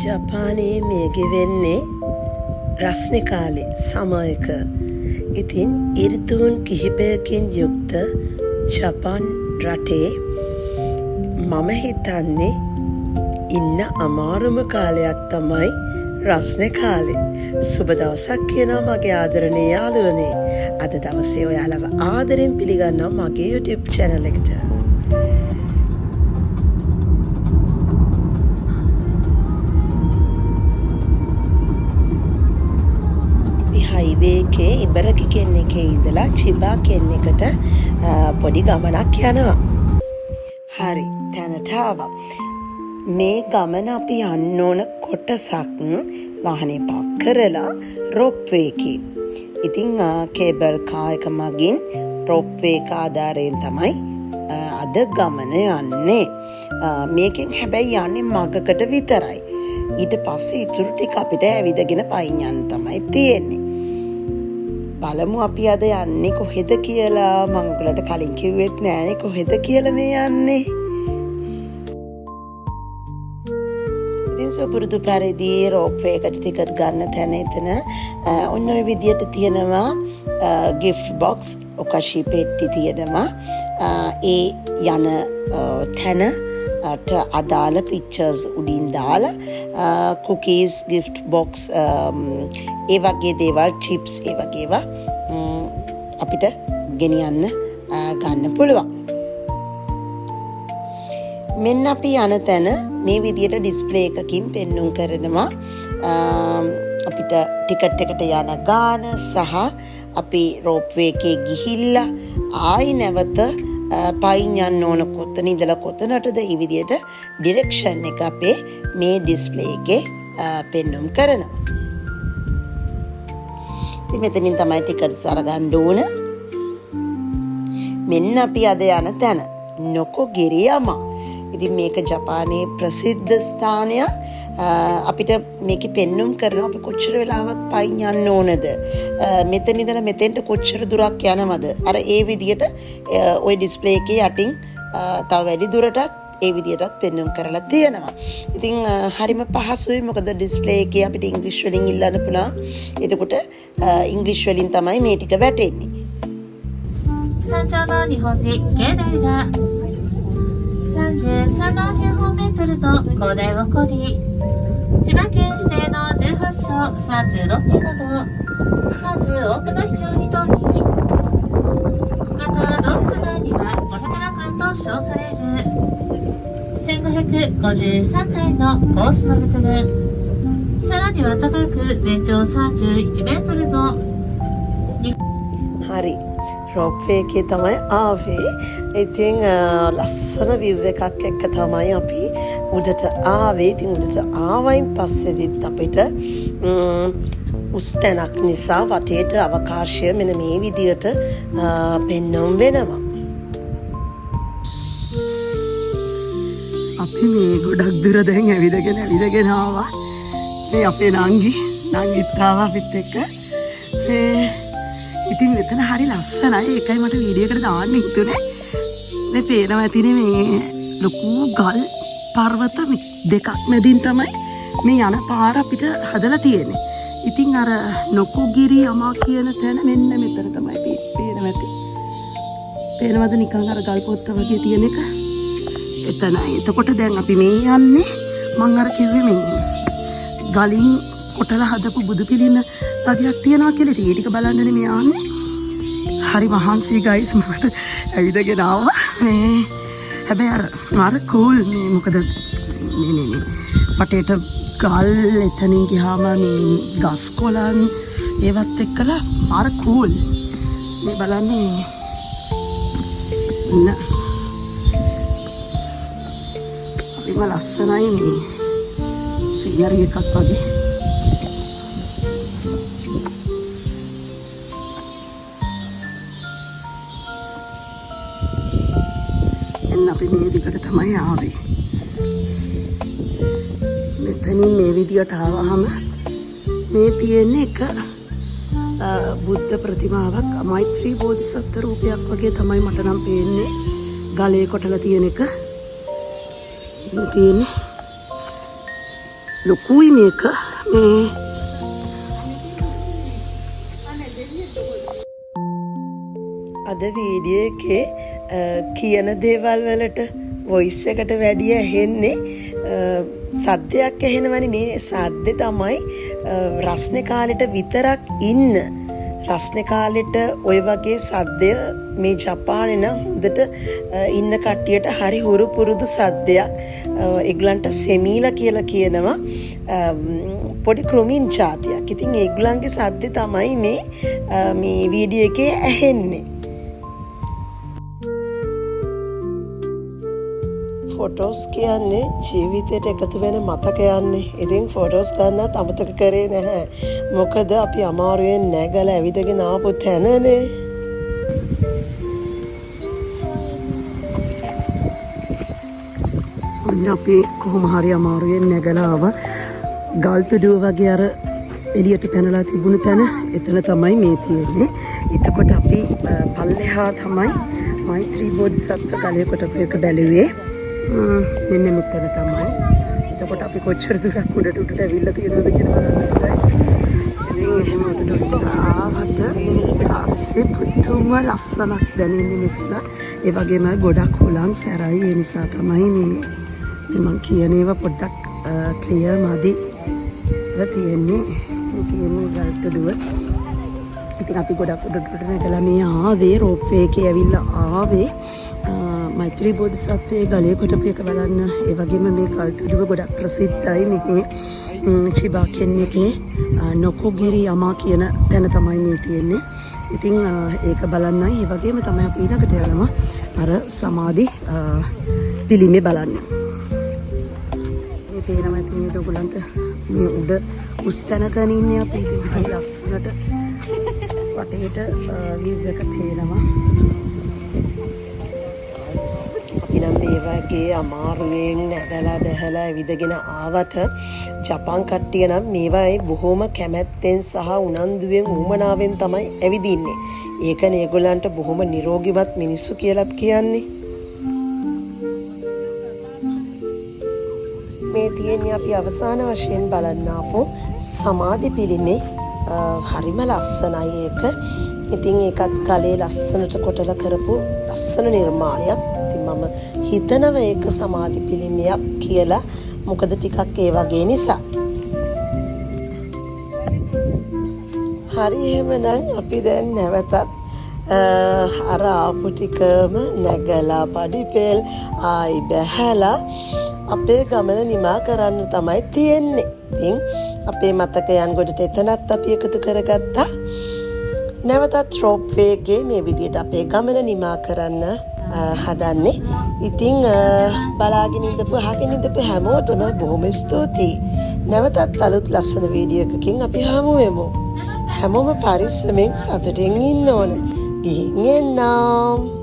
ජපානයේ මේ ගෙවෙන්නේ රස්නෙ කාලේ, සමර් එක. ඉතින් ඍතුන් කිහිපයකින් යුක්ත ජපාන් රටේ මම හිතන්නේ ඉන්න අමාරුම කාලයක් තමයි රස්නෙ කාලේ. සුබ දවසක් කියනවා මගේ ආදරණීය යාළුවනේ. අද දවසේ ඔයාලව ආදරෙන් පිළිගන්නවා මගේ YouTube channel එකට. අපි හයිවේ එකේ ඉබරකි කෙන් එකේ ඉඳලා චිබා කෙන් එකට පොඩි ගමනක් යනවා. හරි, තැනට ආවා. මේ ගමන අපි යන්න ඕන කොටසක් වාහනේ පාක් කරලා රෝප්වේ එකේ. ඉතින් කේබල් කා එක මගින් රෝප්වේ එක ආධාරයෙන් තමයි අද ගමන යන්නේ. මේකෙන් හැබැයි යන්නේ මගකට විතරයි. ඊට පස්සේ ඉතුරු ටික අපිට ඇවිදගෙන පයින් යන්න තමයි තියෙන්නේ. බලමු අපි අද යන්නේ කොහෙද කියලා. මං ඔයගොල්ලන්ට කලින් කිව්වෙත් නෑනේ කොහෙද කියලා මේ යන්නේ. ඉතින් සුපුරුදු පරිදි රෝප්වේ එකට ටිකට් ගන්න තැන එතන, ඔන්න ඔය විදියට තියෙනවා ගිෆ්ට් බොක්ස්, ඔකෂි පෙට්ටි තියෙනවා. ඒ යන තැන ට අදාළ පික්චර්ස් උඩින් දාලා, කුකීස්, ගිෆ්ට් බොක්ස්, ඒ වගේ දේවල්, චිප්ස් ඒ වගේ ඒවා, අපිට ගෙනියන්න ගන්න පුළුවන්. මෙන්න අපි යන තැන මේ විදියට ඩිස්ප්ලේ එකකින් පෙන්නුම් කරනවා. අපිට ටිකට් එකට යන ගාන සහ අපි රෝප්වේ එකේ ගිහිල්ලා ආයි නැවත පයින් යන්න ඕන කොතන ඉඳලා කොතනටද, ඒ විදියට ඩිරෙක්ෂන් එක අපේ මේ ඩිස්ප්ලේ එකේ පෙන්නුම් කරනවා. ඉතින් මෙතනින් තමයි ටිකට්ස් අරගන්න ඕන. මෙන්න අපි අද යන තැන නොකොගිරියමා. ඉතින් මේක ජපානයේ ප්‍රසිද්ධ ස්ථානයක්. අපිට මේකේ පෙන්නුම් කරනවා අපි කොච්චර වෙලාවක් පයින් යන්න ඕනද, මෙතන ඉඳලා මෙතෙන්ට කොච්චර දුරක් යනවද, අර ඒ විදියට ඔය ඩිස්ප්ලේ එකේ යටින් තව වැඩි දුරටත් ඒ විදියටත් පෙන්නුම් කරලා තියෙනවා. ඉතින් හරිම පහසුයි, මොකද ඩිස්ප්ලේ එකේ අපිට ඉංග්‍රීසි වලින් ඉල්ලන්න පුළුවන්. එතකොට ඉංග්‍රීසි වලින් තමයි මේ ටික වැටෙන්නේ. 山頂の日本寺境内が33万平方メートルの広大を誇り、千葉県指定の18所36店など数多くの秘境に通り、また洞窟内には500羅漢と称される1553体の格子の仏殿、さらには高く全長31メートルの හරි, රෝප්වේ එකේ තමයි ආවේ. ඉතින් ලස්සන විව් එකක් එක්ක තමයි අපි උඩට ආවේ. ඉතින් උඩට ආවයින් පස්සෙදිත් අපිට උස් තැනක් නිසා වටේට අවකාශය මෙන්න මේ විදියට පෙන්නුම් වෙනවා. අපි මේ ගොඩක් දුර දැන් ඇවිදගෙන ඇවිදගෙන ආවා. මේ අපේ නංගිත් ආවා අපිත් එක්ක. මේ ඉතින් මෙතන හරි ලස්සනයි. ඒකයි මට වීඩියෝ එකට දාන්න හිතුනේ. මේ පේනවා ඇතිනේ මේ ලොකු ගල් පර්වත දෙකක් මැදින් තමයි මේ යන පාර අපිට හදලා තියෙන්නේ. ඉතින් අර නොකොගිරි අමා කියන තැන මෙන්න මෙතන තමයි පේනවා ඇති. පේනවද නිකන් අර ගල් පොත්ත වගේ තියෙන එක? එතනයි. එතකොට දැන් අපි මේ යන්නේ මං අර කිව්වේ මේ ගලින් කොටලා හදපු බුදු පිළිම වගේක් තියෙනවා කියලා. ඉතින් ඒ ටික බලන්නනේ මේ යන්නේ. හරි මහන්සි ගයිස්, මොකද ඇවිදගෙන ආවා. මේ හැබැයි අර මාර කූල් මේ, මොකද මේ මේ මේ වටේට ගල්, එතනින් ගියාම මේ ගස් කොළන් ඒවත් එක්කලා මාර කූල්. මේ බලන්න මේ ඉන්න හරිම ලස්සනයි මේ සීනරි එකක් වගේ. එන්න අපි මේ දිගට තමයි ආවේ. මෙතනින් මේ විදියට ආවහම මේ තියෙන්නේ එක බුද්ධ ප්‍රතිමාවක්, මෛත්‍රී බෝධිසත්ව රූපයක් වගේ තමයි මට නම් පේන්නේ. ගලේ කොටලා තියෙන එක. මේ තියෙන්නේ. ලොකුයි මේක. මේ අද වීඩියෝ එකේ කියන දේවල් වලට වොයිස් එකට වැඩිය ඇහෙන්නේ සද්දයක් ඇහෙනවනේ. මේ සද්දේ තමයි රස්නේ කාලෙට විතරක් ඉන්න රස්නේ කාලෙට ඔය වගේ සද්දය මේ ජපානේ නම් හොඳට ඉන්න කට්ටියට හරි හුරු පුරුදු සද්දයක්. ඒගොල්ලන්ට සෙමීලා කියලා කියනවා. පොඩි කෘමීන් ජාතියක්. ඉතින් ඒගොල්ලන්ගේ සද්දේ තමයි මේ වීඩියෝ එකේ ඇහෙන්නේ. ෆොටෝස් කියන්නේ ජීවිතයට එකතු වෙන මතකයන්නේ. ඉතින් ෆොටෝස් ගන්නත් අමතක කරේ නැහැ. මොකද අපි අමාරුවෙන් නැගලා ඇවිදගෙන ආපු තැනනේ. ඔන්න අපි කොහොම හරි අමාරුවෙන් නැගලා ආවා. ගල්තුඩුව වගේ අර එළියට පැනලා තිබුණු තැන එතන තමයි මේ තියෙන්නේ. එතකොට අපි පල්ලෙහා තමයි මෛත්‍රී බෝධිසත්ව ගලේ කොටපු එක බැලුවේ. මෙන්න මෙතන තමයි. එතකොට අපි කොච්චර දුරක් උඩට උඩට ඇවිල්ලා තියෙනවද කියලා බලන්න guys. ඉතින් එහෙම උඩට උඩට ආවට පස්සේ පුදුම ලස්සනක් දැනෙන්නේ මෙතන. ඒ වගේම ගොඩක් හුලං සැරයි. ඒ නිසා තමයි මේ මං කියන ඒවා පොඩ්ඩක් ක්ලියර් මදි තියෙන්නේ. මේ තියෙන්නේ ගල්තුඩුව. ඉතින් අපි ගොඩක් උඩට උඩට නැගලා මේ ආවේ රෝප් වේ එකේ ඇවිල්ලා ආවේ. මෛත්‍රී බෝධිසත්වයේ ගලේ කොටපු එක බලන්න. ඒ වගේම මේ ගල්තුඩුව ගොඩක් ප්‍රසිද්ධයි. මෙහි චිබා කෙන් එකේ නොකෝගිරි යමා කියන තැන තමයි මේ තියෙන්නේ. ඉතින් ඒක බලන්නයි. ඒ වගේම තමයි අපි ඊළඟට යනවා අර සමාධි පිළිමේ බලන්න. මේ පේනවා ඇති නේද ඔයගොල්ලන්ට? මේ උඩ උස් තැනකනේ ඉන්නේ අපි. ඉතින් හරි ලස්සනට වටේට විව් එක පේනවා. අපි නම් මේ වගේ අමාරුවෙන් නැගලා බැහැලා ඇවිදගෙන ආවට ජපාන් කට්ටිය නම් මේවායි බොහොම කැමැත්තෙන් සහ උනන්දුවෙන් උවමනාවෙන් තමයි ඇවිදින්නේ. ඒකනේ ඒගොල්ලන්ට බොහොම නිරෝගිමත් මිනිස්සු කියලත් කියන්නේ. මේ තියෙන්නේ අපි අවසාන වශයෙන් බලන්න ආපු සමාධි පිළිමේ. හරිම ලස්සනයි ඒක. ඉතින් ඒකත් ගලේ ලස්සනට කොටලා කරපු ලස්සන නිර්මාණයක්. ඉතින් මම හිතනවා ඒක සමාධි පිළිමයක් කියලා. මොකද ටිකක් ඒ වගේ නිසා. හරි එහෙමනම් අපි දැන් නැවතත් අර ආපු ටිකම නැගලා පඩිපෙල් ආයි බැහැලා අපේ ගමන නිමා කරන්න තමයි තියෙන්නේ. ඉතින් අපේ මතකයන් ගොඩට එතනත් අපි එකතු කරගත්තා. නැවතත් රෝප් වේ එකේ මේ විදියට අපේ ගමන නිමා කරන්න හදන්නේ. ඉතින් බලාගෙන ඉඳපු අහගෙන ඉඳපු හැමෝටම බොහොම ස්තුතියි. නැවතත් අලුත් ලස්සන වීඩියෝ එකකින් අපි හමු වෙමු. හැමෝම පරිස්සමෙන් සතුටින් ඉන්න ඕන. ගිහින් එන්නම්.